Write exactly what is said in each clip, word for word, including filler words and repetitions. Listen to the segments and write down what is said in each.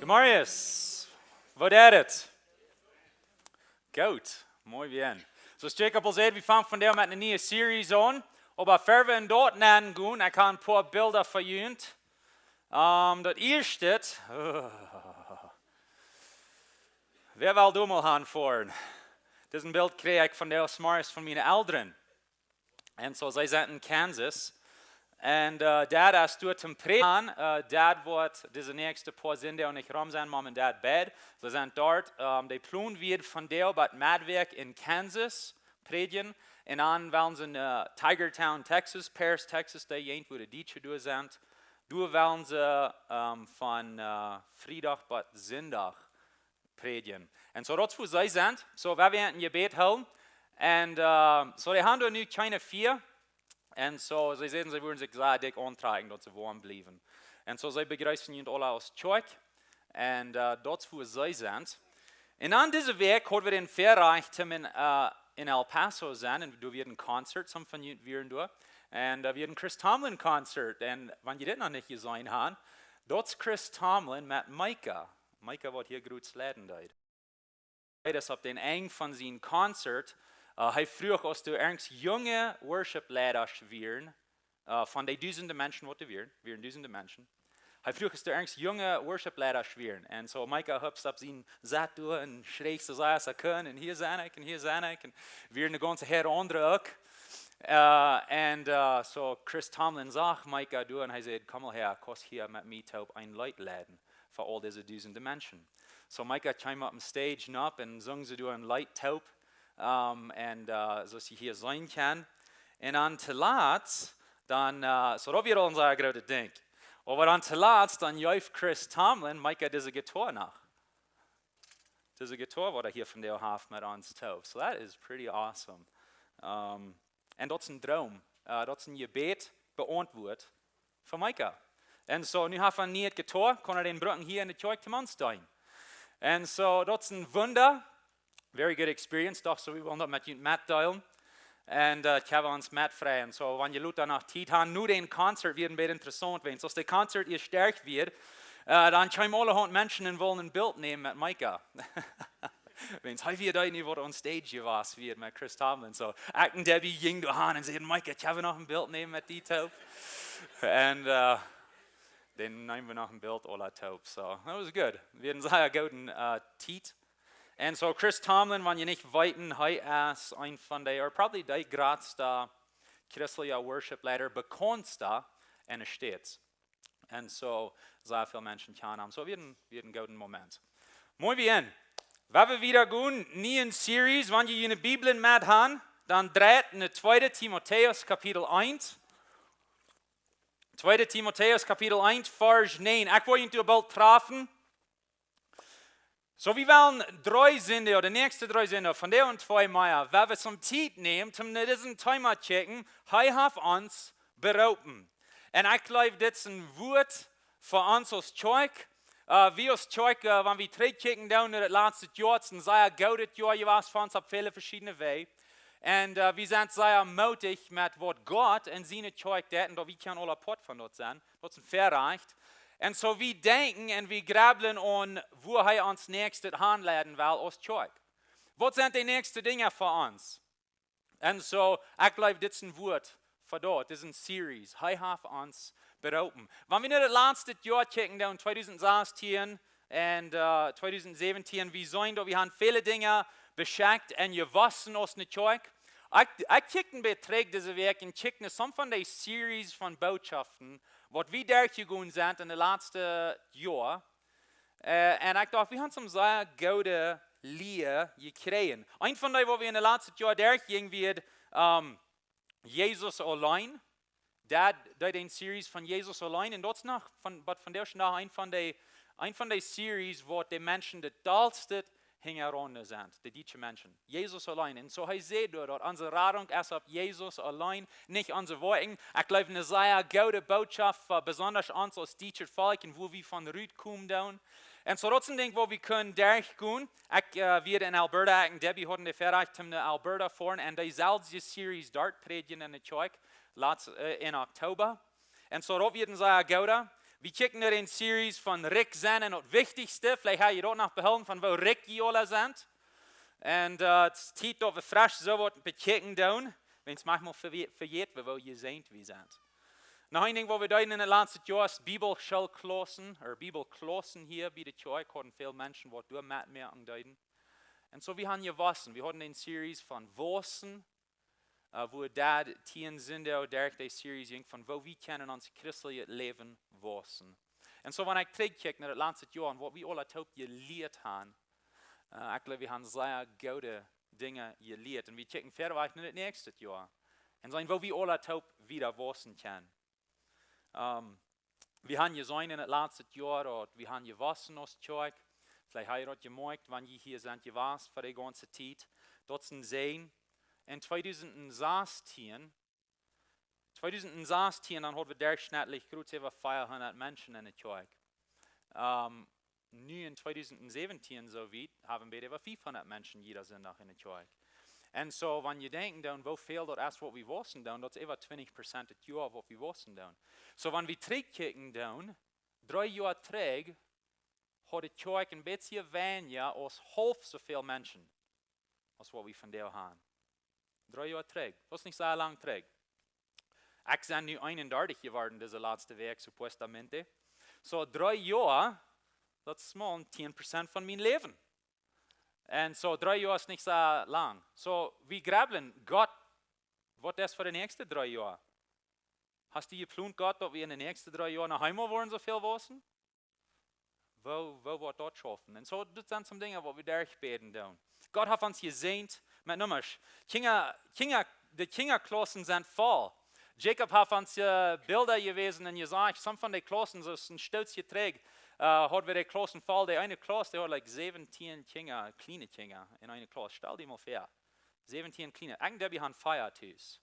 Marius, woo jeit et? Goot, muy bien. Soo aus Jacob aul säd, wie fangen vondoag met eene niee Series aun. Oba ea wie en daut nenn gonen, ekj hab een poa Bilda fa junt. Ehm, daut ieeschte, wäa well doa mol han foaren? Dit Bilt kjrieech ekj vondoag zemorjes von miene Elren. Un soo, see sent en Kansas. Un, eh, Dad es doa toom Prädjen. Eh, Dad woat dise näakjste poa Sindach nich rom sennen, Mom un Dad beid. See sent doa. Ehm, de Plon wia vondoag bat Meddwäakj en Kansas prädjen. Un dan wellen see en, eh, Tiger Town, Texas, Paris, Texas, dee Jäajent, wua de Dietsche doa sent. Doa wellen see, ehm, von, eh, Friedach bat Sindach prädjen. Un soo, daut es wua see sent. Soo, wie woaren en Jebäd hoolen. Un, eh, soo, dee haben nu kjeene Fia. Un soo, see säden, see wudden sikj sea dikj auntrakjen, daut see woam bliewen. Un soo, see bejreessen junt aula aus Kjoakj. Un, eh, daut es wua see sent. Un dan dise Wäakj hauden wie daut Väarajcht, om en, eh, en El Paso sennen. Un doa wia een Concert, some von junt wieren doa. Un doa wia een Chris Tomlin Concert. Un wan jie dit noch nich jeseenen haben, daut es Chris Tomlin met Micah. Micah, waut hia groot leiden deed. Daut es opp dän Enj von sien Concert. Eh, hee fruach, aus doa irjent junge Worship-Leidasch wieren, eh, von dee dusende Menschen, waut doa wieren, wieren dusende Menschen. Hee fruach, aus doa irjent junge Worship-Leidasch wieren. Un soo Micah hupst opp sien Sett doa un schrieech soo sea aus hee kunn. Un hia sie ekj, un hia sie ekj. Un wieren de gaunze Häad aundre uk. Eh, un, eh, soo Chris Tomlin sach Micah doa un hee säd: "Komm mol häa, kaust hia met mie toop een Leet leiden fa aul dise dusende Menschen." Soo Micah kjeem opp dän Stage nopp un sung see doa een Leet toop. Ehm, un, eh, soo aus jie hia seenen kjennen. Un dan toolatst, dan, eh, soo daut wia aul een sea grootet Dinkj. Oba dan toolatst, dan jeef Chris Tomlin Micah dise Gitaar noch. Dise Gitaar, waut hee hia vondoag haft met ons toop. So that is pretty awesome. Ehm, un daut es een Droom. Eh, daut es een Jebäd beauntwuat von Micah. Un soo, nu haft hee een nieet Gitaar, kaun hee dän brucken hia en de Kjoakj toom ons deenen. Un soo, daut es een Wunda. Very good experience, doch, soo wie wellen daut met junt metdeelen. Un, eh, ekj hab ons metfreien. Soo, wan jie lota noch Tiet haben, nu dän Concert wia een bät interessaunt, wiels aus de Concert ieescht derch wia, eh, dan kjeemen aulahaunt Menschen un wullen een Bilt nämen met Micah. Wiels hee wia dee, waut on stage jewast wia met Chris Tomlin. Soo, ekj un Debbie jinjen doa han un säden: "Micah, kjenn wie noch een Bilt nämen met die toop?" Un, eh, dan neemen wie noch een Bilt aula toop. Soo, that was good. Wia een sea gooden, eh, Tiet. Un soo Chris Tomlin, wan jie nich weeten, hee es een von de, or probably de jratste christelje Worship-Leida, bekauntste en de States. Un soo, sea väl Menschen kjanen am. Soo, wia een, wia een gooden Moment. Muy bien. Wan wie wieda gonen, niee Series, wan jie june Bibeln met han, dan dreit no tweede Timotäus Kapitel eent. Tweede Timotäus Kapitel eent, Varsch näajen. Ekj well junt doa boolt trafen. Soo, wie wellen dree Sindach, de näakjste dree Sindach, vondoag un twee mea, wan wie ons Tiet nämen, om no dit Thema to kjikjen, hee haft ons beroopen. Un ekj jleew, dit es een Wuat fa ons aus Kjoakj. Eh, wie aus Kjoakj, eh, wan wie trigjkjikjen, dan no daut latste Joa, daut es een sea goodet Joa jewast fa ons opp väle veschiedne Wäaj. Un, eh, wie sent sea mootich met waut Gott en siene Kjoakj deit, un daut wie kjennen aule Poat von daut sennen. Daut es een Väarajcht. Un soo wie denkjen un wie grubblen aun, wua hee ons näakjstet hanleiden well aus Kjoakj. Waut sent de näakjste Dinja fa ons? Un soo, ekj jleew, dit es een Wuat fa daut, dit es een Series. Hee haft ons beroopen. Wan wie no daut latste Joa kjikjen, dan tweedusent sastieen un, eh, tweedusent säwentieen, wie seenen, daut wie haben väle Dinja beschekjt un jewossen aus ne Kjoakj. Ekj, ekj kjikj een bät trigj dise Wäakj un kjikj no some von de Series von Bootschoften, waut wie derchjegonen sent en de latste Joa. Eh, un ekj docht, wie haben some sea goode Lia jekjräajen. Een von dee, waut wie en de latste Joa derchjinjen, wia, ehm, Jesus auleen. Daut, daut eene Series von Jesus auleen. Un daut es noch von, waut vondoag noch een von de, een von de Series, waut de Menschen daut dollste hinjaraun sent, de dietsche Menschen. Jesus auleen. Un soo hee sajcht doa, daut onse Radunk es opp Jesus auleen, nich onse Woakjen. Ekj jleew, eene sea goode Bootschoft, fa besonda ons aus dietschet Volkj un wua wie von rutkomen doonen. Un soo daut es een Dinkj, wua wie kjennen derchgonen. Ekj, eh, wia en Alberta, ekj un Debbie hauden de Väarajcht om no Alberta foaren un dee selwje Series doa prädjen en de Kjoakj, latst, eh, en Oktoba. Un soo daut wia een sea gooda. Wie kjikjen nu een Series von rikj sennen un daut Wichtichste. Veleicht ha jie daut noch behoolen von woo rikj jie aula sent. Un äh, et es Tiet daut wie fresch soo waut bekjikjen doonen. Wiels maunchmol vejät wie woo jesäajent wie sent. Noch een Dinkj waut wie deeden en daut latste Joa es Bibelschoolklaussen, ooda Bibelklaussen hia bie de Kjoakj, hauden väl Menschen waut doa metmoaken deeden. Un soo wie han jewossen. Wie hauden een Series von waussen, äh, wua daut tieen Sindach derch de Series jinkj von woo wie kjennen ons christeljet Läwen waussen. Un soo wan ekj trigjkjikj no daut latste Joa un waut wie aula toop jelieet han, äh, ekj jleew wie han sea goode Dinja jelieet. Un wie kjikjen wieda wajch no daut näakjste Joa. Un seenen woo wie aula toop wieda waussen kjennen. Ähm, wie han jeseenen en daut latste Joa daut wie han jewossen aus Kjoakj. Veleicht ha jie daut jemoakjt, wan jie hia sent jewast fa de gaunze Tiet. Daut es een Säajen. En tweedusent sastieen, tweedusent sastieen, dan hauden wie derchschnittlich groot äwa veahundat Menschen en de Kjoakj. Ähm, nu en tweedusent säwentieen soo wiet, haben wie äwa fiefhundat Menschen jieda Sindach en de Kjoakj. Un soo, wan jie denkjen dan, woo väl daut es waut wie waussen doonen, daut es äwa twintich Prozent daut Joa waut wie waussen doonen. Soo, wan wie trigjkjikjen doonen, dree Joa trigj, haud de Kjoakj een bät weinja aus haulf soo väl Menschen aus waut wie vondoag han. Dree Joa trigj. Daut es nich soo lang trigj. Ekj sie nu eenundartich jeworden dise latste Wäakj, supuestamente. Soo, dree Joa, daut es mau tieen Prozent von mien Läwen. Un soo, dree Joa es nich soo lang. Soo, wie grubblen, Gott, waut es fa de näakjste dree Joa? Hast du jeplont, Gott, daut wie en de näakjste dree Joa noch eemol woaren soo väl waussen? Woo, woo woat daut schaufen? Un soo, daut sent some Dinja waut wie derchbäden doonen. Gott haft ons jesäajent met Nummasch. Kjinja, Kjinja, de Kjinjaklaussen sent voll. Jacob haft ons äh, Bilda jewäsen un jesajcht, some von de Klaussen, soo aus een Stootje trigj, äh, haud wie de Klaussen voll. De eene Klauss, dee haud like säwentieen Kjinja, kjliene Kjinja en eene Klauss. Stal die mol väa. Säwentieen kjliene. Eejentlich hab wie han vea tus.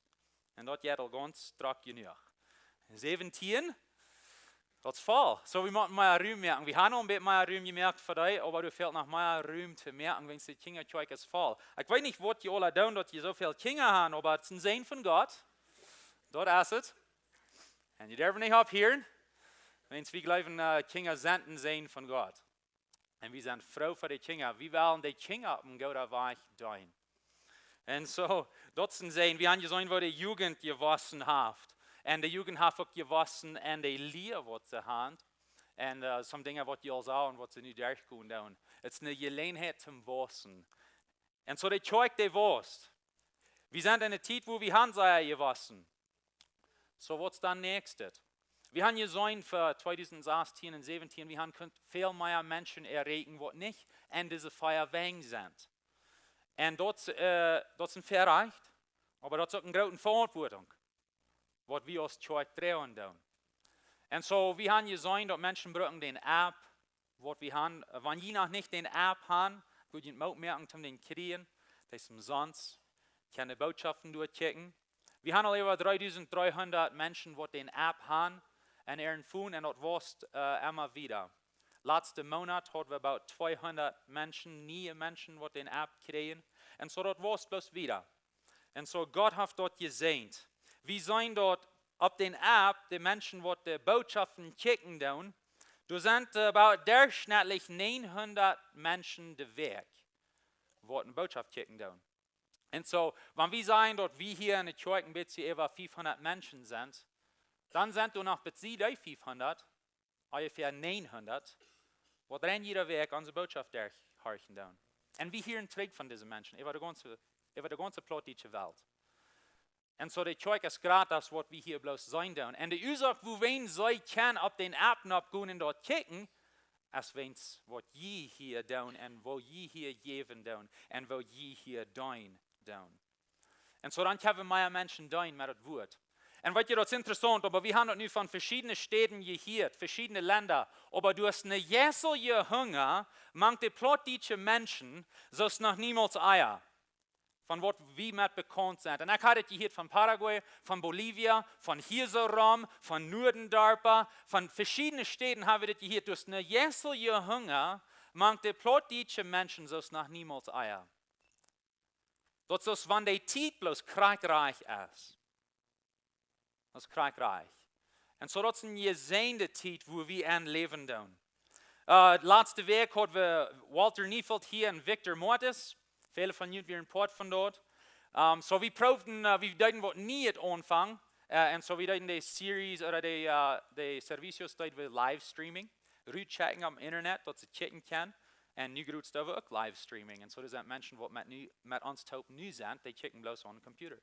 Un daut jeit aul gaunz drock jenuach. Säwentieen, daut es voll. Soo, wie motten mea Rum moaken. Wie han aul een bät mea Rum jemoakt fa dee, oba doa fält noch mea Rum to moaken, wiels de Kjinjakjoakj es voll. Ekj weet nich waut jie aula doonen daut jie soo väl Kjinja han, oba et es een Säajen von Gott. Daut es et. Un jie derwen nich opphieren, wiels wie jleewen, äh, Kjinja sent een Säajen von Gott. Un wie sent froo fa de Kjinja. Wie wellen de Kjinja opp een gooden Wajch deenen. Un soo, daut es een Säajen. Wie han jeseenen woo de Jugend jewossen haft. Un de Jugend haft uk jewossen en de Lia waut see han. Un äh, some Dinja waut jie aul sagen, waut see nu derchgonen doonen. Et es eene Jeläajenheit toom waussen. Un soo de Kjoakj dee wausst. Wie sent en eene Tiet wua wie han sea jewossen. Soo, waut es dan näakjstet? Wie han jeseenen fa tweedusent sastieen un säwentieen, wie han kunt väl mea Menschen erreichen waut nich en dise Feier wäajen sent. Un daut, äh, daut es een Väarajcht, oba daut es uk eene groote Veauntwuatunk, waut wie aus Kjoakj droagen doonen. Un soo, wie han jeseenen daut Menschen brucken dän App, waut wie han, wan jie noch nich dän App han, wudd jie Moot moaken toom dän kjrieen, daut es omsonst. Kjennen de Bootschoften derchkjikjen. Wie han aul äwa dreedusent dreehundat Menschen waut dän App han en äaren Phone un daut wausst äh, emma wieda. Latsten Moonat hauden wie about tweehundat Menschen, niee Menschen waut dän App kjrieejen. Un soo daut wausst bloos wieda. Un soo Gott haft daut jesäajent. Wie seenen daut opp dän App, de Menschen waut de Bootschoften kjikjen doonen, doa sent äh, about derchschnittlich negenhundat Menschen de Wäakj waut eene Bootschoft kjikjen doonen. Un soo, wan wie sajen daut wie hia en de Kjoakj een bät äwa fiefhundat Menschen sent, dan sent doa noch bie dee fiefhundat, onjefäa negenhundat, waut rein jiede Wäakj onse Bootschoft derchhorchen doonen. Un wie hieren trigj von dise Menschen äwa de gaunze, äwa de gaunze plautdietsche Welt. Un soo de Kjoakj es jrata aus waut wie hia bloos seenen doonen. Un de Uasoak wuarom see kjennen opp dän App nopp gonen un daut kjikjen, es wiels waut jie hia doonen un woo jie hia jäwen doonen un woo jie hia deenen doonen. Un soo dan kjennen wie mea Menschen deenen met daut Wuat. Un weet jie, daut es interessaunt, oba wie han daut nu von veschiedne Städen jehieet, veschiedne Lenda, oba doa es eene jäselje Hunga mank de plautdietsche Menschen, soo aus noch niemols ea. Von waut wie met bekaunt sent. Un ekj haud et jehieet von Paraguay, von Bolivia, von hia soo rom, von Nuadendarpa, von veschiedne Städen hab wie dit jehieet. Doa es eene jäselje Hunga mank de plautdietsche Menschen soo aus noch niemols ea. Daut es aus wan de Tiet bloos krakjt rajcht es. Daut es krakjt rajcht. Un soo daut es eene jesäajende Tiet, wua wie aun läwen doonen. Äh, latste Wäakj haud wie Walter Neufeld hia un Victor Mortis. Väle von junt wieren Poat von doa. Ähm, soo wie proowden, äh, wie deeden waut Nieet aunfangen. Äh, un soo wie deeden de Series ooda de, äh, de Servicios deeden wie Livestreaming. Rutschekjen opp Internet, daut see kjikjen kjennen. Un nu grootst doa uk Livestreaming. Un soo doa sent Menschen waut met nu, met ons toop nu sent, dee kjikjen bloos aun de Computer.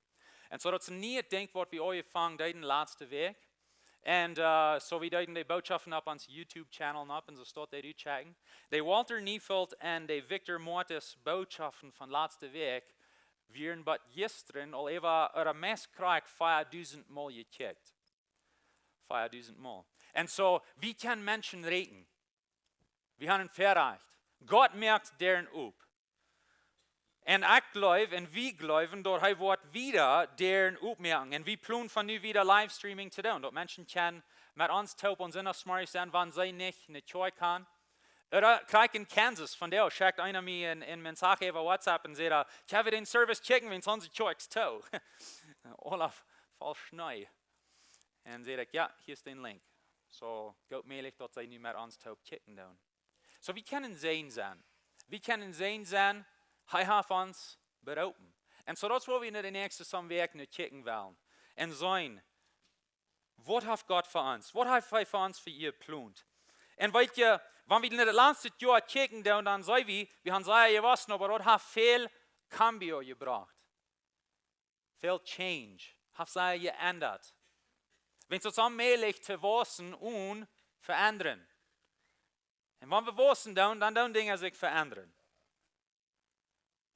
Un soo daut es een nieet Dinkj waut wie aunjefongen deeden latste Wäakj. Un, äh, soo wie deeden de Bootschoften opp ons YouTube-Channel opp un soo steit dee rutschekjen. De Walter Neufeld un de Victor Mortis Bootschoften von latste Wäakj wieren bat jistren aul äwa, ooda meist krakjt veadusent Mol jekjikjt. Veadusent Mol. Un soo, wie kjennen Menschen räden. Wie haben een Väarajcht. Gott moakt Däaren op. Un ekj jleew, un wie jleewen, daut hee woat wieda Däaren opmoaken. Un wie plonen von nu wieda Livestreaming to doonen. Daut Menschen kjennen met ons toop aun Sindachsmorjes sennen, wan see nich no de Kjoakj gonen. Ooda krakjt en Kansas, vondoag schekjt eena mie een, een Message äwa WhatsApp un sajcht: "Ekj hab dän Service jekjikjt, wiels onse Kjoakj es too." Olaf, voll Schnee. Un säd ekj: "Jo, hia es de Link." Soo, goot mäajlich daut see nu met ons toop kjikjen doonen. Soo, wie kjennen seenen sennen. Wie kjennen seenen sennen, hee haft ons beroopen. Un soo daut es wua wie en de näakjste Wäakj no kjikjen wellen. Un seenen, waut haft Gott fa ons? Waut haft hee fa ons fa jeploont? Un weet jie, wan wie en daut latste Joa kjikjen doonen, dan seenen wie, wie haben sea jewossen, oba daut haft väl cambio jebrocht. Väl change. Haft sea jeendat. Wiels daut es onmäajlich to wausen un veendren. Un wan wie wausen doonen, dan doonen Dinja sikj veendren.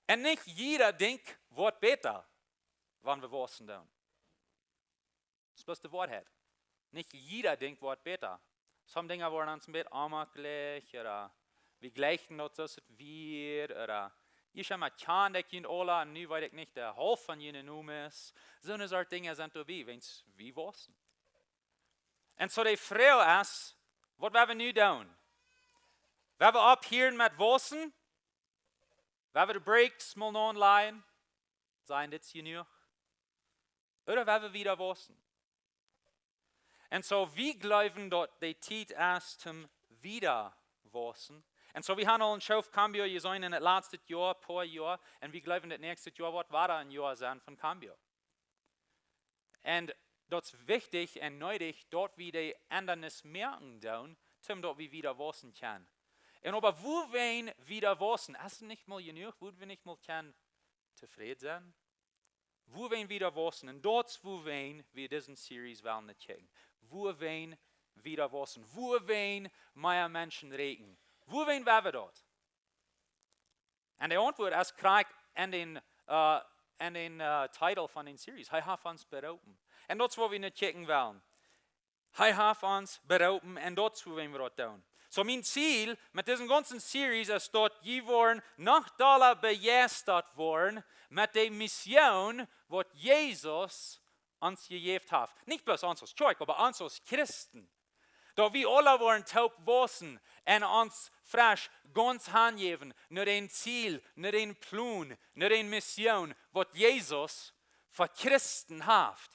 Un nich jieda Dinkj woat bäta, wan wie wausen doonen. Daut es bloos de Woarheit. Nich jieda Dinkj woat bäta. Some Dinja woaren ons een bät onjemaklich, ooda wie jlikjen daut soo aus et wia, ooda ekj sie mau kjant, ekj en Ola, un nu weet ekj nich de Halft von june Nomes. Soone Sort Dinja sent doabie, wiels wie wausen. Un soo de Froag es, waut woa wie nu doonen? Woa wie opphieren met wausen? Woa wie de Brakes mol aunlajen? Sajen: "Dit es jenuach." Ooda woa wie wieda wausen? Un soo, wie jleewen daut de Tiet es toom wieda wausen. Un soo, wie haben aul een Schoof cambio jeseenen en daut latste Joa, poa Joa. Un wie jleewen daut näakjste Joa woat wada een Joa sennen von cambio. Un daut es wichtich un needich daut wie de Endanis moaken doonen, toom daut wie wieda wausen kjennen. Un oba wua wie wieda wausen, es et nich mol jenuach, wua wie nich mol kjennen tofräd sennen? Wua wie wieda wausen, un daut es wua wie dise Series wellen no kjikjen. Wua wie wieda wausen, wua wie mea Menschen räakjen. Wua woa wie daut? Un de Auntwuat es krakjt en dän, äh, en dän, äh, Titel von de Series. Hee haft ons beroopen. Un daut es wua wie no kjikjen wellen. Hee haft ons beroopen un daut es wua wie daut doonen. Soo, mien Ziel met dise gaunze Series es daut jie woaren noch dolla bejeistat woaren met de Mission waut Jesus ons jejäft haft. Nich bloos ons aus Kjoakj, oba ons aus Christen. Daut wie aula woaren toop wausen un ons fresch gaunz hanjäwen no dän Ziel, no dän Plon, no dän Mission, waut Jesus fa Christen haft.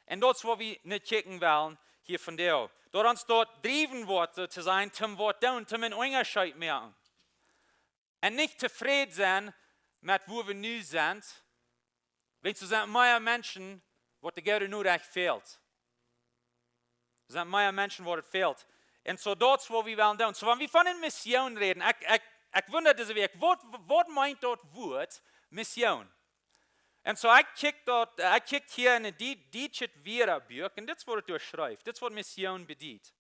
Un daut es wua wie no kjikjen wellen hia vondoag. Daut ons daut driewen woat, soo to sajen, toom waut doonen, toom een Unjascheet moaken. Un nich tofräd sennen met wua wie nu sent, wiels doa sent mea Menschen waut de goode Norecht fält. Doa sent mea Menschen waut et fält. Un soo daut es wua wie wellen doonen. Soo, wan wie von eene Mission räden, ekj, ekj, ekj wunda dise Wäakj, waut, waut meent daut Wuat Mission? Un soo, ekj kjikj daut, ekj kjikj hia en een die-, dietschet Wieedbuak, un dit es waut et doa schrift, dit es waut Mission bediet.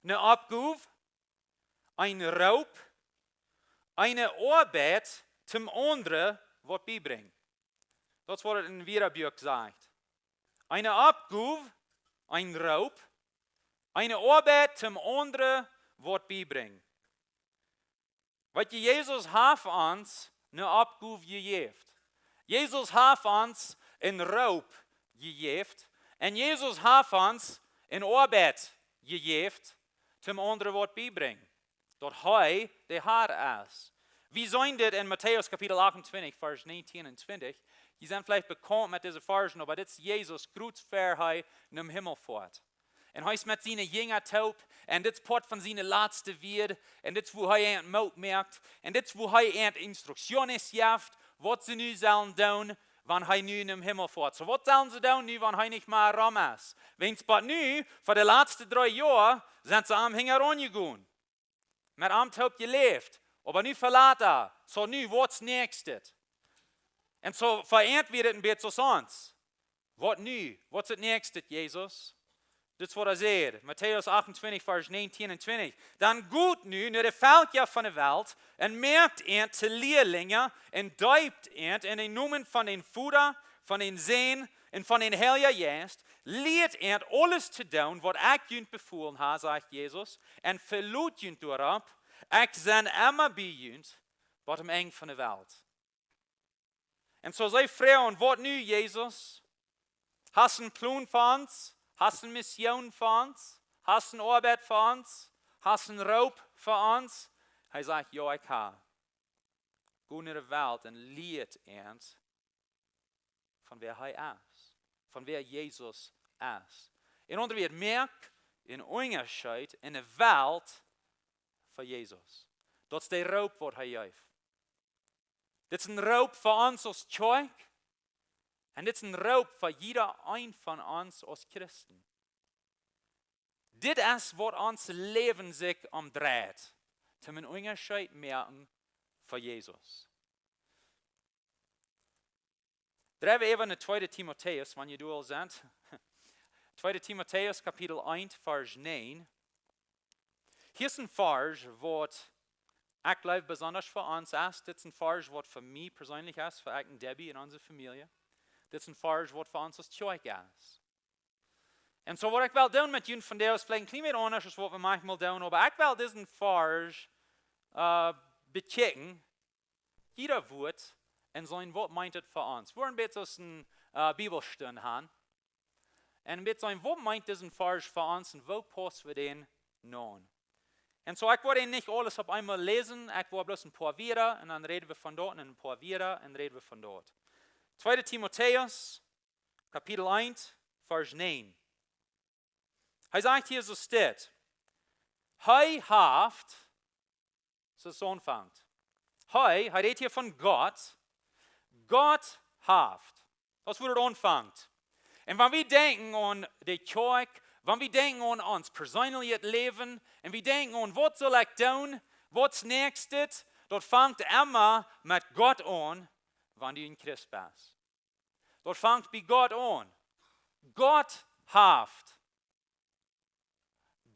Eene Oppgow, een Roop, eene Oabeit toom aundre waut biebrinjen. Daut es waut et en Wieedbuak sajcht. Eene Oppgow, een Roop, eene Oabeit toom aundre waut biebrinjen. Weet jie, Jesus haft ons eene Oppgow jejäft. Jesus haft ons een Roop jejäft. Un Jesus haft ons eene Oabeit jejäft, toom aundre waut biebrinjen. Daut hee de Har es. Wie seenen dit en Matäus Kapitel achtuntwintich, Varsch näajentieen un twintich. Jie sent veleicht bekaunt met dise Varschen, oba dit es Jesus krakjt ver hee nom Himmel foat. Un hee es met siene Jinja toop. Un dit es Poat von siene latste Wieed. Un dit es woo hee an Moot moakt. Un dit es woo hee an Instruktionen jeft, waut see nu sellen doonen, wan hee nu en dän Himmel foat. Soo, waut sellen see doonen nu, wan hee nich mea rom es? Wiels bat nu, fa de latste dree Joa, sent see am hinjaraun jegonen. Met am toop jeläft. Oba nu velat hee. Soo nu, waut es näakjstet? Un soo verändert wie dit een bät soo ons. Waut nu? Waut es daut näakjste, Jesus? Dit es waut hee sajcht. Matäus achtuntwintich, Varsch näajentieen un twintich. Dan got nu no de Velkja von de Welt un moakt an to Lielinja un deept an en dän Nomen von dän Voda, von dän Sän un von dän Heiljen Jeist. Lieet an aules to doonen waut ekj junt befolen hab, sajcht Jesus, un velot junt doaropp, ekj sie emma bie junt, bat aum Enj von de Welt. Un soo see froagen: Waut nu, Jesus? Hast een Plon fa ons? Hast eene Mission fa ons? Hast eene Oabeit fa ons? Hast een Roop fa ons? Hee sajcht: Jo, ekj hab. Go no de Welt un lieet an von wäa hee es, von wäa Jesus es. En aundre Wieed, moak een Unjascheet en de Welt fa Jesus. Daut es de Roop waut hee jeef. Dit es een Roop fa ons aus Kjoakj. Un dit es een Roop fa jieda een von ons aus Christen. Dit es waut ons Läwen sikj om dreit. Toom een Unjascheet moaken fa Jesus. Dreien wie äwa no tweede Timotäus, wan jie doa aul sent. Tweede Timotäus, Kapitel eent, Varsch näajen. Hia es een Varsch waut ekj jleew besonda fa ons es. Dit es een Varsch waut fa mie perseenlich es, fa ekj un Debbie en onse Famielje. Dit es een Varsch waut fa ons aus Kjoakj es. Un soo waut ekj well doonen met junt vondoag es veleicht een kjlien bät aundasch aus waut wie maunchmol doonen, oba ekj well disen Varsch, äh, bekjikjen, jieda Wuat, un seenen waut meent et fa ons. Wie woaren een bät aus een, äh, Bibelstund han. Un een bät seenen, waut meent disen Varsch fa ons un woo paussen wie dän aun? Un soo, ekj woa dän nich aules opp eemol läsen, ekj woa bloos een poa Wieed un dan räden wie von daut un een poa Wieed un räden wie von daut. Tweede Timotäus, Kapitel eent, Varsch näajen. Hee sajcht hia soo dit: Hee haft, soo es et aunfangt. Hee, hee rät hia von Gott. Gott haft. Daut es woo et aunfangt. Un wan wie denkjen aun de Kjoakj, wan wie denkjen aun ons perseenlichet Läwen, un wie denkjen aun, waut saul ekj doonen, waut es näakjstet, daut fangt emma met Gott aun, wan du een Christ best. Daut fangt bie Gott aun. Gott haft.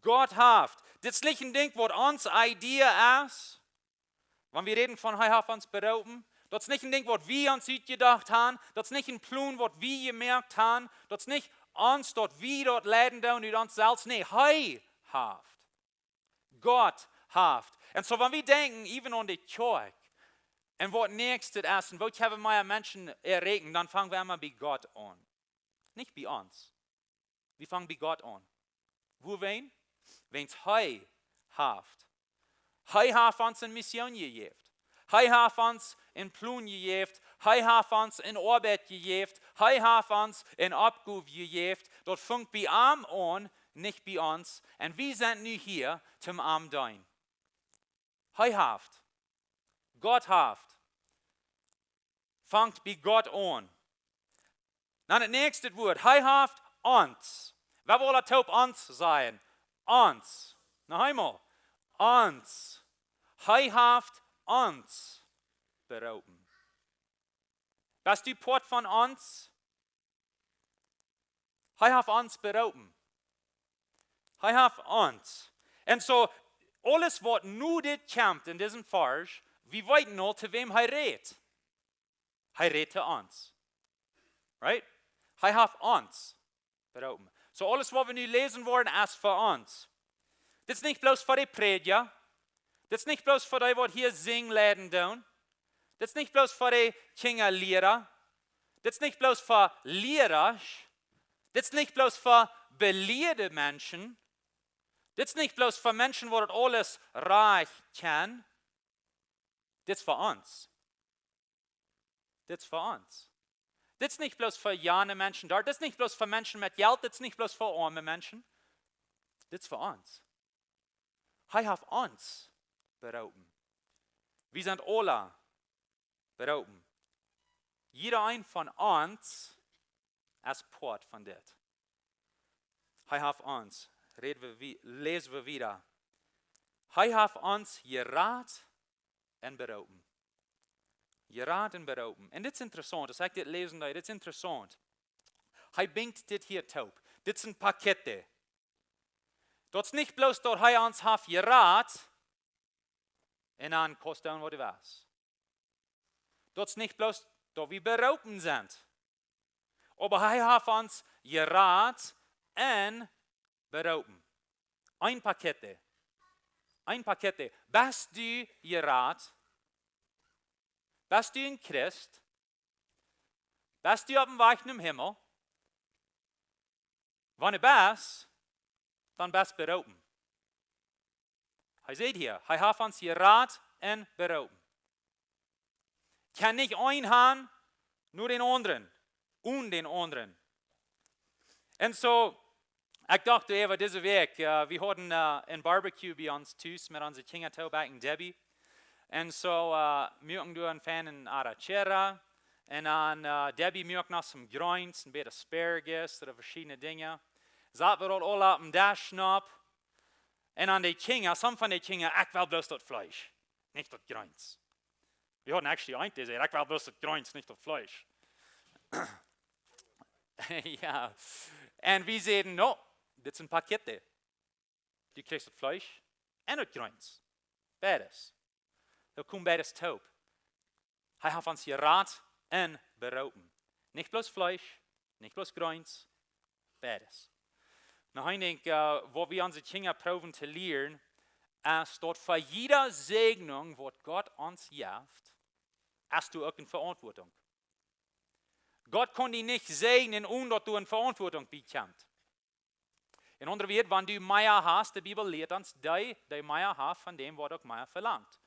Gott haft. Dit es nich een Dinkj waut ons Idee es. Wan wie räden von hee haft ons beroopen, daut es nich een Dinkj waut wie ons utjedocht han. Daut es nich een Plon waut wie jemoakt han. Daut es nich ons, daut wie daut leiden doonen ut ons selfst. Nä, hee haft. Gott haft. Un soo, wan wie denkjen, even aun de Kjoakj, un waut näakjstet es, un waut haben wie Menschen erreicht, dan fangen wie emma bie Gott aun. Nich bie ons. Wie fangen bie Gott aun. Wuarom? Wiels hee haft. Hee haft ons eene Mission jejäft. Hee haft ons een Plon jejäft. Hee haft ons eene Oabeit jejäft. Hee haft ons eene Oppgow jejäft. Daut fangt bie am aun, nich bie ons. Un wie sent nu hia, toom am deenen. Hee haft. Gott haft. Fangt bie Gott aun. Dan daut näakjste Wuat. Hee haft ons. Wie wellen toop ons sajen. Ons. Noch eemol. Ons. Hee haft ons beroopen. Best du Poat von ons? Hee haft ons beroopen. Hee haft ons. Un soo, aules waut nu dit kjemt en disen Varsch, wie weeten aul, to wäm hee rät. Hee rät to ons. Right? Hee haft ons beroopen. Soo, aules waut wie nu läsen woaren, es fa ons. Dit es nich bloos fa de Prädja. Dit es nich bloos fa dee waut hia sinjen leiden doonen. Dit es nich bloos fa de Kjinjaliera. Dit es nich bloos fa Liera. Dit es nich bloos fa belieede Menschen. Dit es nich bloos fa Menschen waut daut aules rajcht kjennen. Dit es fa ons. Dit es fa ons. Dit es nich bloos fa jane Menschen doa. Dit es nich bloos fa Menschen met Jelt. Dit es nich bloos fa oame Menschen. Dit es fa ons. Hee haft ons beroopen. Wie sent aula beroopen. Jieda een von ons es Poat von dit. Hee haft ons, räd wie, wie, läs wie wieda. Hee haft ons jerat un beroopen. Jerat un beroopen. Un dit es interessaunt, aus ekj dit läsen deed, dit es interessaunt. Hee binjt dit hia toop. Dit sent Pakjette. Daut es nich bloos daut hee ons haft jerat un dan kaust doonen waut du west. Daut es nich bloos daut wie beroopen sent. Oba hee haft ons jerat un beroopen. Een Pakjette. Een Pakjette. Best du jerat? Best du een Christ? Best du oppem Wajch nom Himmel? Wan du best, dan best beroopen. Hee sajcht hia, hee haft ons jerat un beroopen. Kaun nich een han no dän aundren, onen dän aundren. Un soo, ekj docht äwa dise Wäakj, äh, wie hauden, äh, een Barbecue bie ons tus met onse Kjinja toop, ekj un Debbie. Un soo, äh, muaken wie een feinen arrachera. Un dan, äh, Debbie muak noch some greens, een bät asparagus, ooda veschiedne Dinja. Saten wie daut aula oppem Desch nopp. Un dan de Kjinja, some von de Kjinja, ekj well bloos daut Fleesch, nich daut Greens. Wie hauden actually eent, dee säd, ekj well bloos daut Greens, nich daut Fleesch. Jo. Un wie säden, no, dit sent Pakjette. Du kjrichst daut Fleesch un daut Greens. Beides. Daut kjemt beides toop. Hee haft ons jerat un beroopen. Nich bloos Fleesch, nich bloos Greens, beides. Nu, ekj denkj, äh, waut wie onse Kjinja proowen to lieren, es daut fa jiede Säajnunk waut Gott ons jeft, hast du uk eene Veauntwuatunk. Gott kaun die nich säajnen onen daut du eene Veauntwuatunk biekjemst. En aundre Wieed, wan du mea hast, de Bibel lieet ons, dee, dee mea haft, von däm woat uk mea velangt.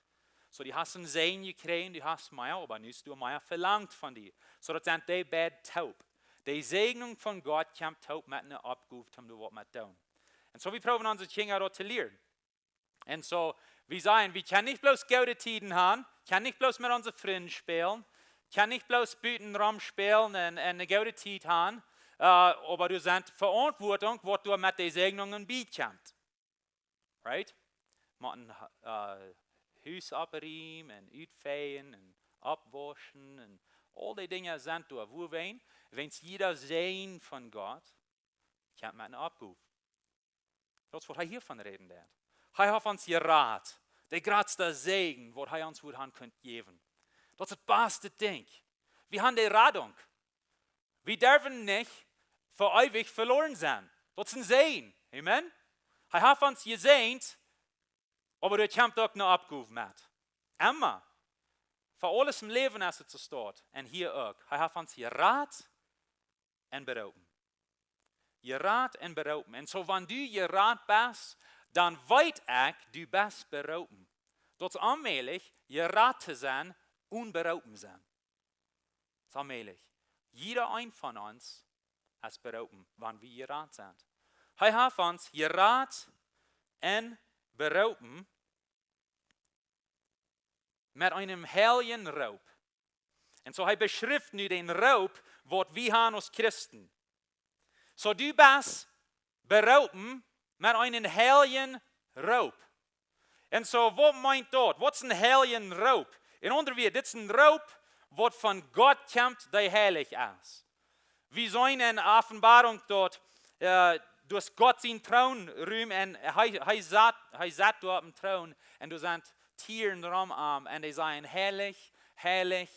Soo, du hast een Säajen jekjräajen, du hast mea, oba nu es doa mea velangt von die. Soo, daut sent dee beid toop. De Säajnunk von Gott kjemt toop met eene Oppgow, om doa waut met to doonen. Un soo, wie proowen onse Kjinja daut to lieren. Un soo, wie sajen, wie kjennen nich bloos goode Tieden han, kjennen nich bloos met onse Frind spälen, kjennen nich bloos buten rom spälen un, un eene goode Tiet han, äh, oba doa sent Veauntwuatunk, waut doa met de Säajnungen biekjemt. Right? Motten, äh, Hus oppriemen un utfeien un oppwauschen un aul dee Dinja sent doa. Wuarom? Wiels jieda Säajen von Gott kjemt met eene Oppgow. Daut es waut hee hia von räden deed. Hee haft ons jerat. De jratste Säajen, waut hee ons wudd han kunt jäwen. Daut es daut baste Dinkj. Wie han de Radunk. Wie derwen nich fa eewich veloren sennen. Daut es een Säajen. Amen? Hee haft ons jesäajent, oba doa kjemt uk eene Oppgow met. Emma. Fa aules em Läwen es et soo staut. Un hia uk. Hee haft ons jerat un beroopen. Jerat un beroopen. Un soo, wan du jerat best, dan weet ekj, du best beroopen. Daut es onmäajlich, jerat to sennen, onen beroopen sennen. Daut es onmäajlich. Jieda een von ons es beroopen, wan wie jerat sent. Hee haft ons jerat un beroopen met eenen heiljen Roop. Un soo, hee beschrift nu dän Roop, waut wie han aus Christen. Soo, du best beroopen met eenen heiljen Roop. Un soo, waut meent daut? Waut es een heiljen Roop? En aundre Wieed, dit es een Roop, waut von Gott kjemt, dee heilich es. Wie seenen en Openboarunk daut, äh, doa es Gott sien Troon rum un hee, hee sat, hee sat doa oppem Troon un doa sent Tieren rom am un dee sajen: Heilich, heilich,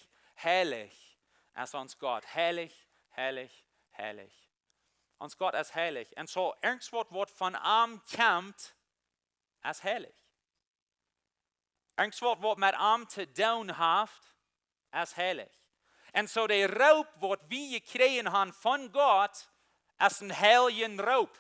heilich es ons Gott. Heilich, heilich, heilich. Ons Gott es heilich. Un soo, irjentwaut, waut von am kjemt, es heilich. Irjentwaut, waut met am to doonen haft, es heilich. Un soo, de Roop, waut wie jekjräajen han von Gott, es een heiljen Roop.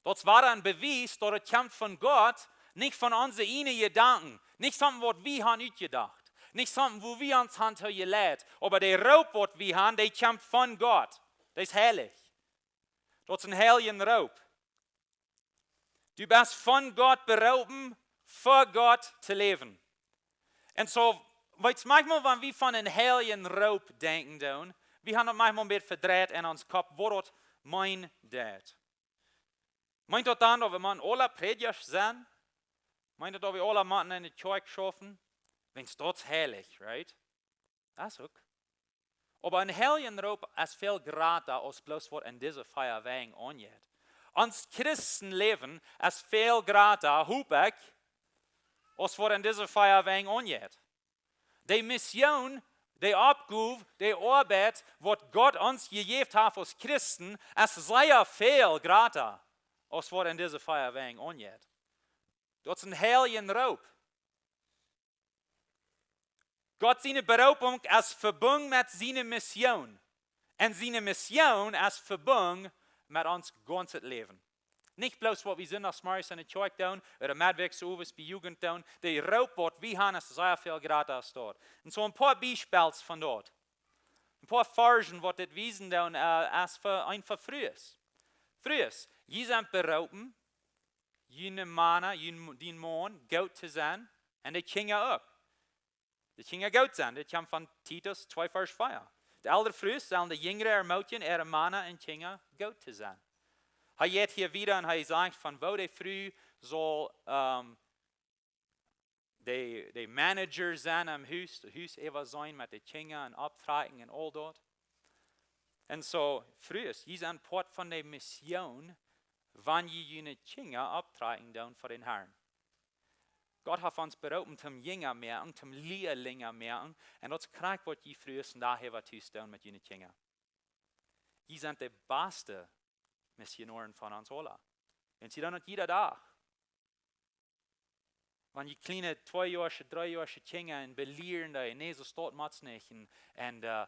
Daut es wada een Bewies, daut et kjemt von Gott, nich von onse ieejne Jedanken, nich something, waut wie han utjedocht, nich something, woo wie ons han to jeleit, oba de Roop, waut wie han, dee kjemt von Gott. Dee es heilich. Daut es een heiljen Roop. Du best von Gott beroopen, fa Gott to läwen. Un soo, weetst, maunchmol, wan wie von een heiljen Roop denkjen doonen, wie haben daut maunchmol een bät vedreit en ons Kopp, waut daut meenen deit. Meent daut dan, daut wie motten aule Prädjasch sennen? Meent daut, daut wie aule motten enne Kjoakj schaufen? Wiels daut es heilich, right? Daut es uk. Oba een heiljen Roop es väl jrata aus bloos waut en dise vea Wäaj aunjeit. Ons Christenläwen es väl jrata, hop ekj, aus waut en dise vea Wäaj aunjeit. De Mission, de Oppgow, de Oabeit, waut Gott ons jejäft haft aus Christen, es sea väl jrata, aus waut en dise vea Wäaj aunjeit. Daut es een heiljen Roop. Gott siene Beroopunk es vebungen met siene Mission. Un siene Mission es vebungen met ons gaunzet Läwen. Nich bloos waut wie sindachsmorjes enne Kjoakj doonen, ooda meddwäakjs owes bie Jugend doonen, de Roop waut wie haben es sea väl jrata aus daut. Un soo een poa Biespels von daut. Een poa Varschen waut dit wiesen doonen, äh, es fa, een fa Frues. Frues, jie sent beroopen, june Mana, jun, dien Maun, goot to sennen, un de Kjinja uk. De Kjinja goot sennen, dit kjemt von Titus twee Varsch vea. De eldre Frues sellen de jinjre ermootjen, äare Mana un Kjinja goot to sennen. Hee jeit hia wieda un hee sajcht von woo de Fru saul, ähm, de, de Manager sennen em Hus, de Hus äwa sennen met de Kjinja un opptrakjen un aul daut. Un soo, Frues, jie sent Poat von de Mission, wan jie june Kjinja opptrakjen doonen fa dän Harn. Gott haft ons beroopen toom Jinja moaken, toom Lieelinja moaken, un daut es krakjt waut jie Frues vondoag äwa tus doonen met june Kjinja. Jie sent de baste Missionoaren von ons aula. Un jie doonen daut jieda Dach. Wan jie kjliene twee-joasche, dree-joasche Kjinja un belieren dee, nä, soo steit daut nich, un, un, äh,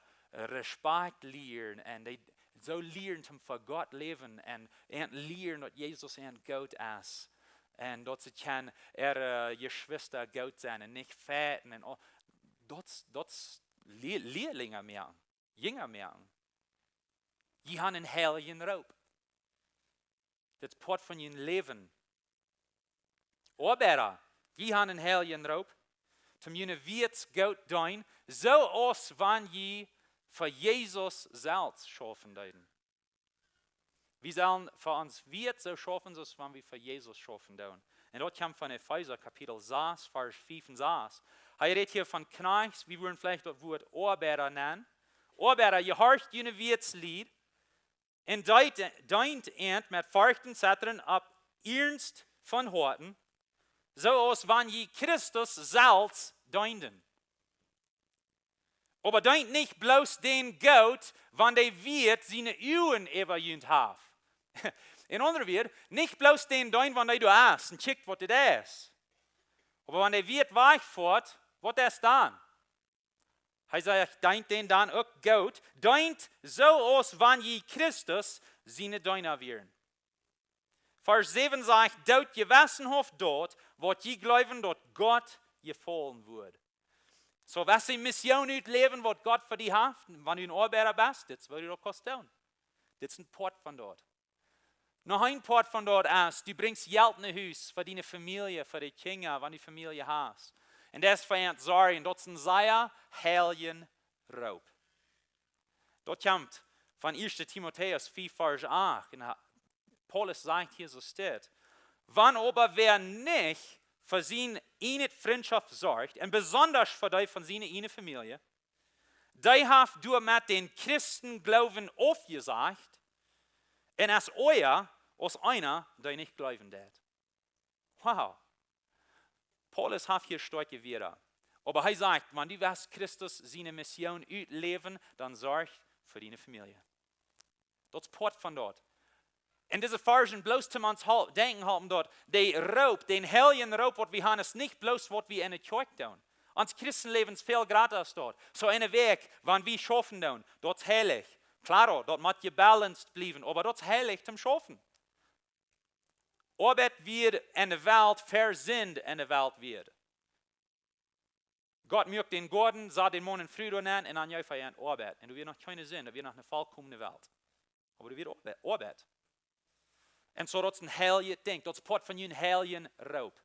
Respakjt lieren, un dee soo lieren toom fa Gott läwen, un, un lieren daut Jesus an goot es, un daut see kjennen äare Jeschwista goot sennen un nich feiten, un aul, daut, daut es Lie-, Lieelinja moaken, Jinja moaken. Jie haben een heiljen Roop. Dit es Poat von jun Läwen. Oabeida, jie haben een heiljen Roop, toom june Wieet goot deenen, soo aus wan jie fa Jesus selfst schaufen deeden. Wie sellen fa ons Wieet soo schaufen, soo aus wan wie fa Jesus schaufen doonen. Un daut kjemt von Efeesa Kapitel sas, Varsch fief un sas. Hee rät hia von Kjnajchts, wie wudden veleicht daut Wuat Oabeida nanen. Oabeida, jehorcht june Wieets Lied, un deent, deent an met Forcht un Zetren opp Iernst von Hoaten, soo aus wan jie Christus selfst deenden. Oba deent nich bloos dän goot, wan de Wieet siene Uagen äwa junt haft. En aundre Wieed, nich bloos dän deenen, wan dee doa es un kjikjt waut dit es. Oba wan de Wieet wajchfoat, waut es dan? Hee sajcht, deent dän dan uk goot, deent soo aus wan jie Christus siene Deena wieren. Varsch säwen sajcht, doot jewessenhauft daut, waut jie jleewen, daut Gott jefaulen wudd. Soo, waut es de Mission utläwen, waut Gott fa die haft, wan du een Oabeida best, dit es waut du daut kaust doonen. Dit es een Poat von daut. Noch een Poat von daut es, du brinjst Jelt no Hus fa diene Famielje, fa de Kjinja, wan du Famielje hast. Un daut es fa an sorjen, daut es een sea heiljen Roop. Daut kjemt von Ieeschte Timotäus fief, Varsch acht. Un ha-, Paulus sajcht hia soo dit: Wan oba wäa nich fa sien ieejne Frintschoft sorcht, un besonda fa dee von siene ieejne Famielje, dee haft doamet dän Christengloowen aufjesajcht un es oaja aus eena, dee nich jleewen deit. Wow. Paulus haft hia stoakje Wieed. Oba hee sajcht, wan du west Christus siene Mission utläwen, dan sorj fa diene Famielje. Daut es Poat von daut. Un dise Varschen bloos toom ons hal-, denkjen halpen daut, de Roop, dän heiljen Roop, waut wie haben, es nich bloos waut wie enne Kjoakj doonen. Ons Christenläwen es väl jrata aus daut. Soo enne Wäakj, wan wie schaufen doonen, daut es heilich. Klaro, daut mott jebalanced bliewen, oba daut es heilich toom schaufen. Oabeit wia enne Welt, ver Sind enne Welt wia. Gott muak dän Goaden, sad dän Maun un Fru doa nenn un dan jeef hee an Oabeit. Un doa wia noch kjeene Sind, doa wia noch eene volkomne Welt. Oba doa wia Oabeit, Oabeit. Un soo, daut es een heiljet Dinkj, daut es Poat von jun heiljen Roop.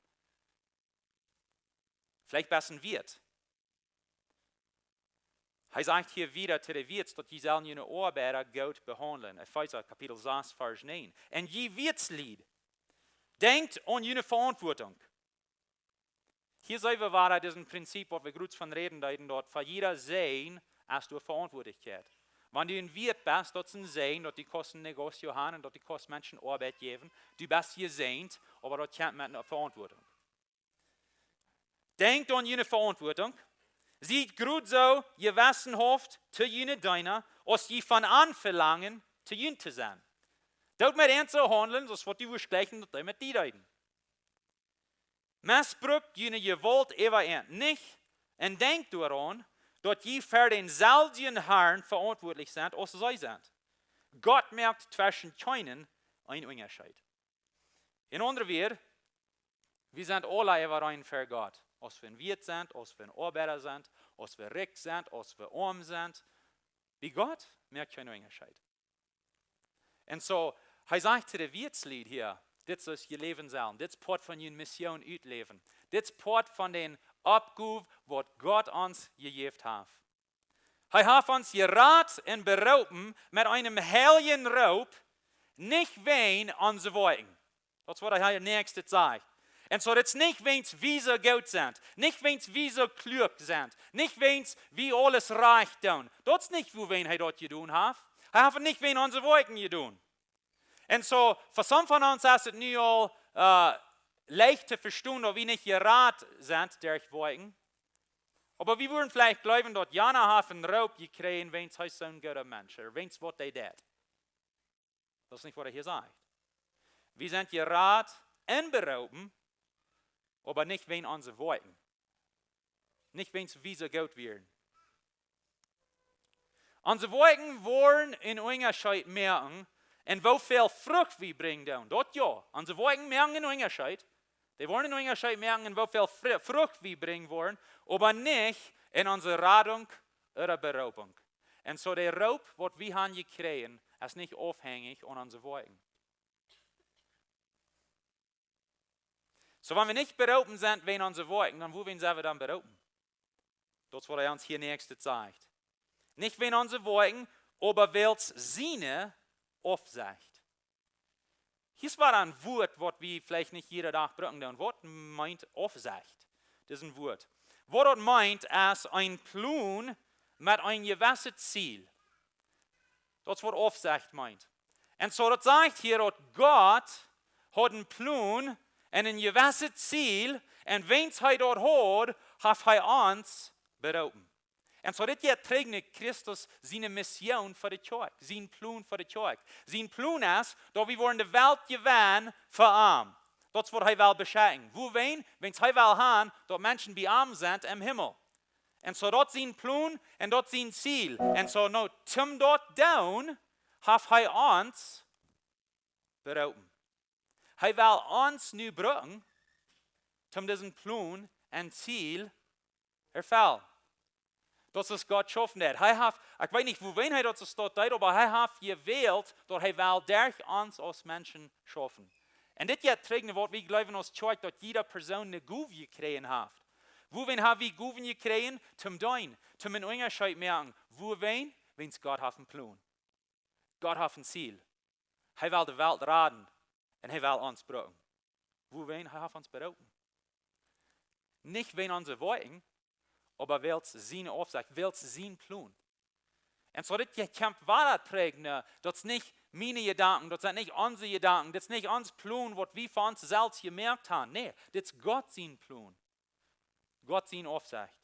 Veleicht best een Wieet. Hee sajcht hia wieda to de Wieets, daut jie sellen june Oabeida goot behaundlen. Efeesa Kapitel sas, Varsch näajen. Un jie Wieetslied, denkjt aun june Veauntwuatunk. Hia seene wie wada disen Prinzip, waut wie jrod von räden deeden, daut fa jieda Säajen es doa Veauntwuatlichkjeit. Wan du een Wieet best, daut es een Säajen, daut du kaust een Negocio han un daut du kaust Menschen Oabeit jäwen. Du best jesäajent, oba daut kjemt met eene Veauntwuatunk. Denkjt aun june Veauntwuatunk. Siet jrod soo jewessenhauft to june Deena, aus jie von an velangen, to junt to sennen. Doot met an soo haundlen, soo aus waut du wurscht jleichen, daut dee met die deeden. Mesbrukt june Jewault äwa an nich un denkjt doaraun, daut jie fa dänselwjen Harn veauntwuatlich sent, aus see sent. Gott moakt tweschen kjeenen een Unjascheet. En aundre Wieed, wie sent aula äwareen fa Gott. Aus wie een Wieet sent, aus wie een Oabeida sent, aus wie rikj sent, aus wie oam sent. Bie Gott moakt kjeen Unjascheet. Un soo, hee sajcht to de Wieetslied hia, dit es jun Läwen sellen, dit es Poat von jun Mission utläwen, dit es Poat von dän Oppgow, waut Gott ons jejäft haft. Hee haft ons jerat un beroopen met eenen heiljen Roop, nich wäajen onse Woakjen. Daut es waut hee hia näakjstet sajcht. Un soo, daut es nich wäajen wie soo goot sent, nich wäajen wie soo kluak sent, nich wäajen wie aules rajcht doonen. Daut es nich wuawäajen hee daut jedonen haft. Hee haft nich wäajen onse Woakjen jedonen. Un soo, fa some von ons es et nu aul, äh, leicht to vestonen, daut wie nich jerat sent derch Woakjen. Oba wie wudden veleicht jleewen, daut jana haft een Roop jekjräajen, wäajen hee es soon gooda Mensch, ooda wäajen waut hee deit. Daut es nich waut hee hia sajcht. Wie sent jerat un beroopen, oba nich wäajen onse Woakjen. Nich wäajen wie soo goot wieren. Onse Woakjen woaren een Unjascheet moaken, en woo väl Frucht wie brinjen doonen. Daut jo, onse Woakjen moaken een Unjascheet. Dee woaren een Unjascheet moaken, en woo väl Fru-, Frucht wie brinjen woaren, oba nich en onse Radunk ooda Beroopunk. Un soo de Roop, waut wie han jekjräajen, es nich aufhenjich aun onse Woakjen. Soo, wan wie nich beroopen sent wäajen onse Woakjen, dan wuawäajen sent wie dan beroopen? Daut es waut hee ons hia näakjstet sajcht. Nich wäajen onse Woakjen, oba wiels siene Aufsecht. Hia es wada een Wuat, waut wie veleicht nich jieda Dach brucken doonen. Waut meent Aufsecht? Daut es een Wuat. Waut daut meent, es een Plon met een jewesset Ziel. Daut es waut Aufsecht meent. Un soo, daut sajcht hia, daut Gott haud een Plon un een jewesset Ziel, un wäajen hee daut haud, haft hee ons beroopen. Un soo, dit jeit trigj no Christus siene Mission fa de Kjoakj, sien Plon fa de Kjoakj. Sien Plon es, daut wie woaren de Welt jewennen fa am. Daut es waut hee well beschekjen. Wuawäajen? Wäajen hee well han, daut Menschen bie am sent em Himmel. Un soo, daut es sien Plon un daut es sien Ziel. Un soo, nu, toom daut doonen, haft hee ons beroopen. Hee well ons nu brucken, toom disen Plon un Ziel erfellen. Daut es Gott schaufen deit. Hee haft, ekj weet nich, wuawäajen hee daut soo stoakj deit, oba hee haft jewält, daut hee well derch ons aus Menschen schaufen. Un dit jeit trigj no waut wie jleewen aus Kjoakj, daut jieda Persoon eene Gow jekjräajen haft. Wuawäajen ha wie Gowen jekjräajen? Toom deenen, toom een Unjascheet moaken. Wuawäajen? Wäajen Gott haft een Plon. Gott haft een Ziel. Hee well de Welt raden. Un hee well ons brucken. Wuawäajen? Hee haft ons beroopen. Nich wäajen onse Woakjen, oba wiels siene Aufsecht, wiels sien Plon. Un soo dit hia kjemt wada trigj, nä, daut es nich miene Jedanken, daut sent nich onse Jedanken, dit es nich ons Plon, waut wie fa ons selfst jemoakt han. Nä, dit es Gott sien Plon. Gott sien Aufsecht.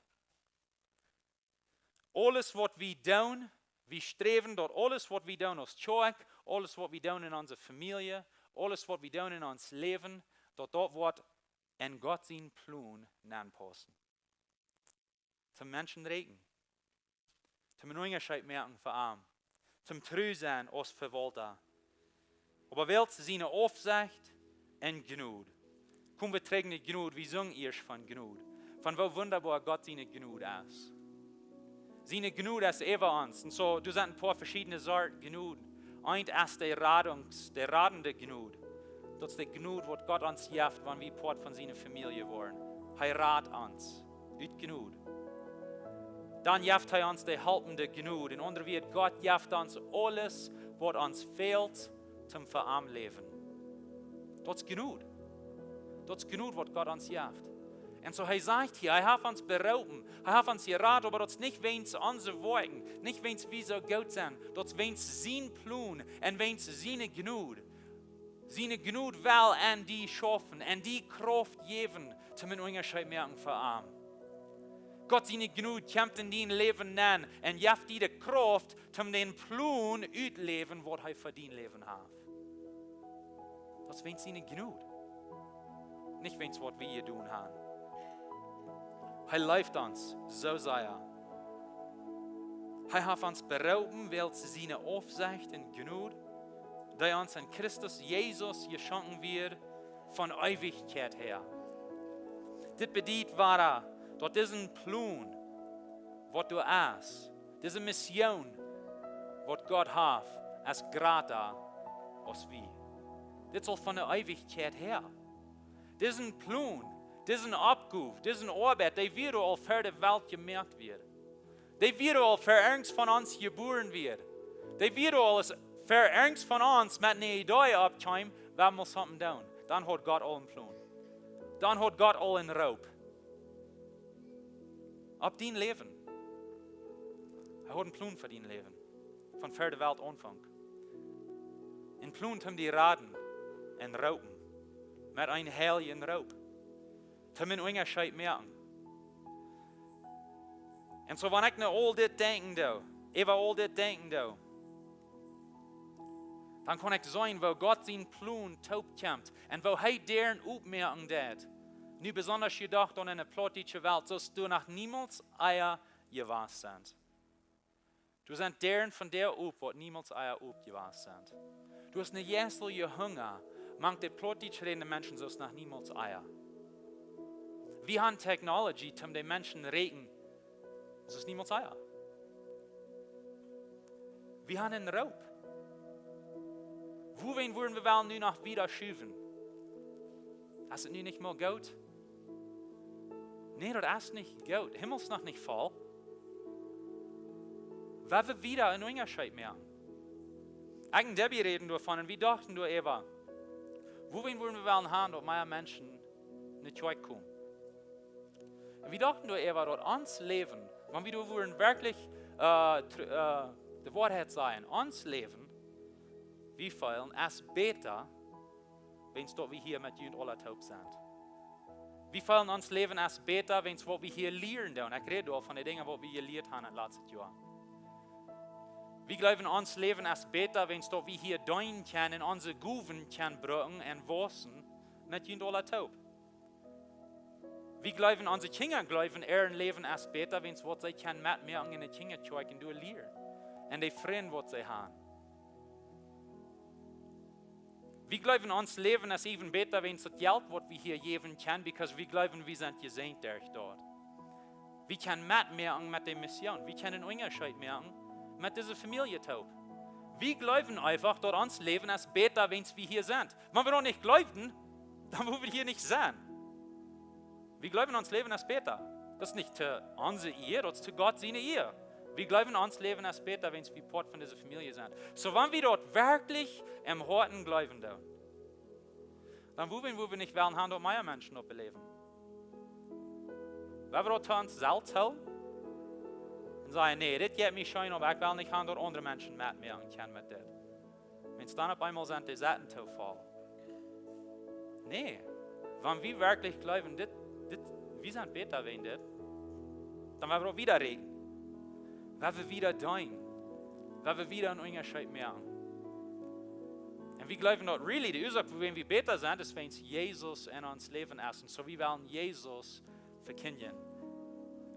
Aules waut wie doonen, wie sträwen daut aules waut wie doonen aus Kjoakj, aules waut wie doonen en onse Famielje, aules waut wie doonen en ons Läwen, daut daut woat en Gott sien Plon nenpaussen. Toom Menschen räden. Toom een Unjascheet moaken fa am. Toom tru sennen aus Vewaulta. Oba wiels siene Aufsecht un Jnod. Komen wie trigj no Jnod, wie sungen ieescht von Jnod. Von woo wundaboa Gott siene Jnod es. Siene Jnod es äwa ons. Un soo, doa sent een poa veschiedne Sorten Jnod. Eent es de Radungs-, de radende Jnod. Daut es de Jnod, waut Gott ons jeft, wan wie Poat von siene Famielje woaren. Hee rat ons ut Jnod. Dan jeft hee ons de halpende Jnod. En aundre Wieed, Gott jeft ons aules, waut ons fält, toom fa am läwen. Daut es Jnod. Daut es Jnod, waut Gott ons jeft. Un soo, hee sajcht hia, hee haft ons beroopen, hee haft ons jerat, oba daut es nich wäajens onse Woakjen, nich wäajens wie soo goot sent, daut es wäajens sien Plon un wäajens siene Jnod. Siene Jnod well aun die schaufen un die Krauft jäwen, toom een Unjascheet moaken fa am. Gott siene Jnod kjemt en dien Läwen nenn un jeft die de Krauft, toom dän Plon utläwen, waut hee fa dien Läwen haft. Daut es wäajens siene Jnod. Nich wäajens waut wie jedonen haben. Hee leeft ons soo sea. Hee haft ons beroopen, wiels siene Aufsecht un Jnod, dee ons en Christus Jesus jeschonken wort von Eewichkjeit häa. Dit bediet wada, daut disen Plon, waut doa es, dise Mission, waut Gott haft, es jrata aus wie. Dit es aul von de Eewichkjeit häa. Disen Plon, dise Oppgow, dise Oabeit, dee wia aul ver de Welt jemoakt wort. Dee wia aul ver irjent von ons jebuaren wort. Dee wia aul ver irjent von ons met eene Idee oppkjeem, waut mott wie doonen. Dan haud Gott aul een Plon. Dan haud Gott aul een Roop opp dien Läwen. Hee haud een Plon fa dien Läwen. Von ver de Welt aunfunk. Een Plon toom die raden un roopen. Met een heiljen Roop. Toom een Unjascheet moaken. Un soo, wan ekj nu aul dit denkjen doo, äwa aul dit denkjen doo, dan kaun ekj seenen, woo Gott sien Plon toopkjemt un woo hee Däaren opmoaken deit. Nu besonda jedocht aun eene plautdietsche Welt, soo aus doa noch niemols ea jewast sent. Doa sent Däaren von Däa op, waut niemols ea opjewast sent. Doa es een jeistlicha Hunga mank de plautdietsch rädende Menschen, soo aus noch niemols ea. Wie haben Technology, toom de Menschen rieekjen, soo aus niemols ea. Wie haben een Roop. Wuarom wudden wie woll nu noch wieda schuwen? Es et nu nich mea goot? Nä, daut es nich goot. Himmel es noch nich voll. Wie wellen wieda een Unjascheet moaken. Ekj un Debbie räden doavon un wie dochten doaräwa, wuarom wudden wie woll haben, daut mea Menschen enne Kjoakj komen. Un wie dochten doaräwa, daut ons Läwen, wan wie doa wudden werkjlich, äh, tr-, äh, de Woarheit sajen, ons Läwen, wie feelen, es bäta, wiels daut wie hia met junt aula toop sent. Wie feelen ons Läwen es bäta, wiels waut wie hia lieren doonen. Ekj räd aul von de Dinja, waut wie jelieet haben daut latste Joa. Wie jleewen, ons Läwen es bäta, wiels daut wie hia deenen kjennen un onse Gowen kjennen brucken un wausen met junt aula toop. Wie jleewen, onse Kjinja jleewen, äa Läwen es bäta, wiels waut see kjennen metmoaken enne Kjinjakjoakj un doa lieren. Un de Frind, waut see haben. Wie jleewen, ons Läwen es even bäta, wiels daut Jelt, waut wie hia jäwen kjennen, because wie jleewen, wie sent jesäajent derch daut. Wie kjennen metmoaken met de Mission. Wie kjennen een Unjascheet moaken met dise Famielje toop. Wie jleewen eefach, daut ons Läwen es bäta, wiels wie hia sent. Wan wie daut nich jleewden, dan wudden wie hia nich sennen. Wie jleewen, ons Läwen es bäta. Daut es nich to onse Ea, daut es to Gott siene Ea. Wie jleewen, ons Läwen es bäta, wiels wie Poat von dise Famielje sent. Soo, wan wie daut werkjlich em Hoaten jleewen doonen, dan wuarom wudden wie nich wellen haben, daut mea Menschen daut beläwen? Wellen wie daut to ons selfst hoolen? Un sajen, nä, dit jeit mie scheen, oba ekj well nich haben, daut aundre Menschen metmoaken kjennen met dit. Wiels dan opp eemol sent de Sachen too voll. Nä, wan wie werkjlich jleewen, dit, dit, wie sent bäta aus dit, dan woa wie daut wieda räden. Woa wie wieda deenen. Woa wie wieda een Unjascheet moaken. Un wie jleewen daut really, de Uasoak, wuarom wie bäta sent, es wiels Jesus en ons Läwen es. Un soo, wie wellen Jesus vekjindjen.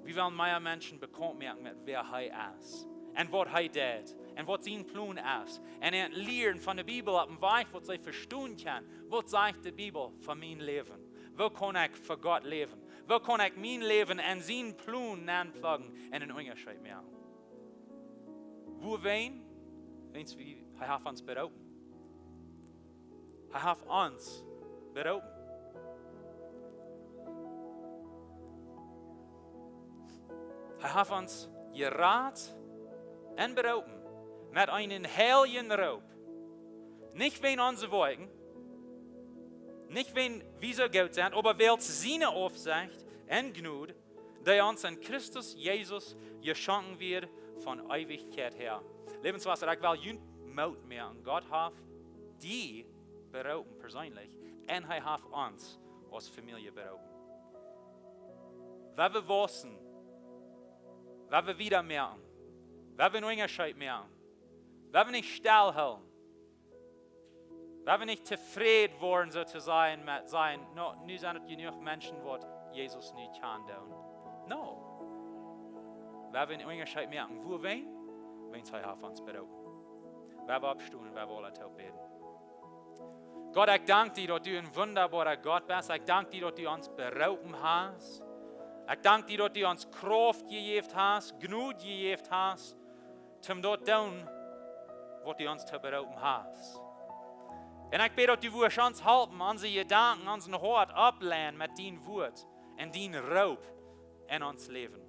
Wie wellen mea Menschen bekaunt moaken met wäa hee es. Un waut hee deit. Un waut sien Plon es. Un an lieren von de Bibel opp een Wajch, waut see vestonen kjennen. Waut sajcht de Bibel fa mien Läwen? Woo kaun ekj fa Gott läwen? Woo kaun ekj mien Läwen en sien Plon nenpluggen un een Unjascheet moaken? Wuarom? Wiels wie, hee haft ons beroopen. Hee haft ons beroopen. Hee haft ons jerat un beroopen met eenen heiljen Roop. Nich wäajen onse Woakjen, nich wäajen wie soo goot sent, oba wiels siene Aufsecht un Jnod, dee ons en Christus Jesus jeschonken wort von Eewichkjeit häa. Läwenswota, ekj well junt Moot moaken. Gott haft die beroopen perseenlich un hee haft ons aus Famielje beroopen. Wan wie wausen, wan wie wieda moaken, wan wie een Unjascheet moaken, wan wie nich stellhoolen, wan wie nich tofräd woaren, soo to sajen, met sajen: "No, nu sent et jenuach Menschen, waut Jesus nu kjanen doonen." No. Wan wie een Unjascheet moaken, wuawäajen? Wiels hee haft ons beroopen. Wan wie oppstonen, wan wie aula toop bäden. Gott, ekj dank die, daut du een wundaboara Gott best. Ekj dank die, daut du ons beroopen hast. Ekj dank die, daut du ons Krauft jejäft hast, Jnod jejäft hast, toom daut doonen, waut du ons to beroopen hast. Un ekj bäd, daut du wurscht ons halpen, onse Jedanken, onsen Hoat oppleien met dien Wuat un dien Roop en ons Läwen.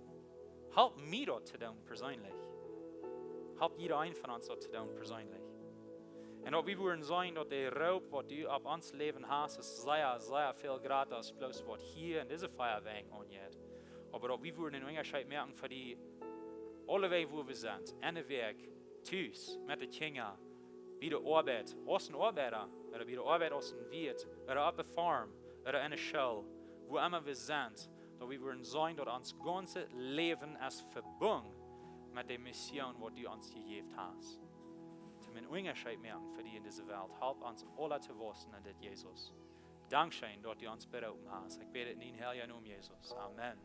Halp mie daut to doonen perseenlich. Halp jieda een von ons daut to doonen perseenlich. Un daut wie wudden seenen, daut de Roop, waut du opp ons Läwen hast, es sea, sea väl jrata aus bloos waut hia en dise Feierwoakj aunjeit. Oba daut wie wudden een Unjascheet moaken fa die aulewäajen, wua wie sent. Enne Woakj, tus, met de Kjinja, bie de Oabeit, aus een Oabeida, ooda bie de Oabeit aus een Wirt, ooda opp de Farm, ooda enne School, wua emma wie sent, daut wie wudden seenen, daut ons gaunzet Läwen es vebungen met de Mission, waut du ons jejäft hast. Toom een Unjascheet moaken fa die en dise Welt. Halp ons aula to wausen en dit, Jesus. Dankscheen, daut du ons beroopen hast. Ekj bäd et en dien heilja Nomen, Jesus. Amen.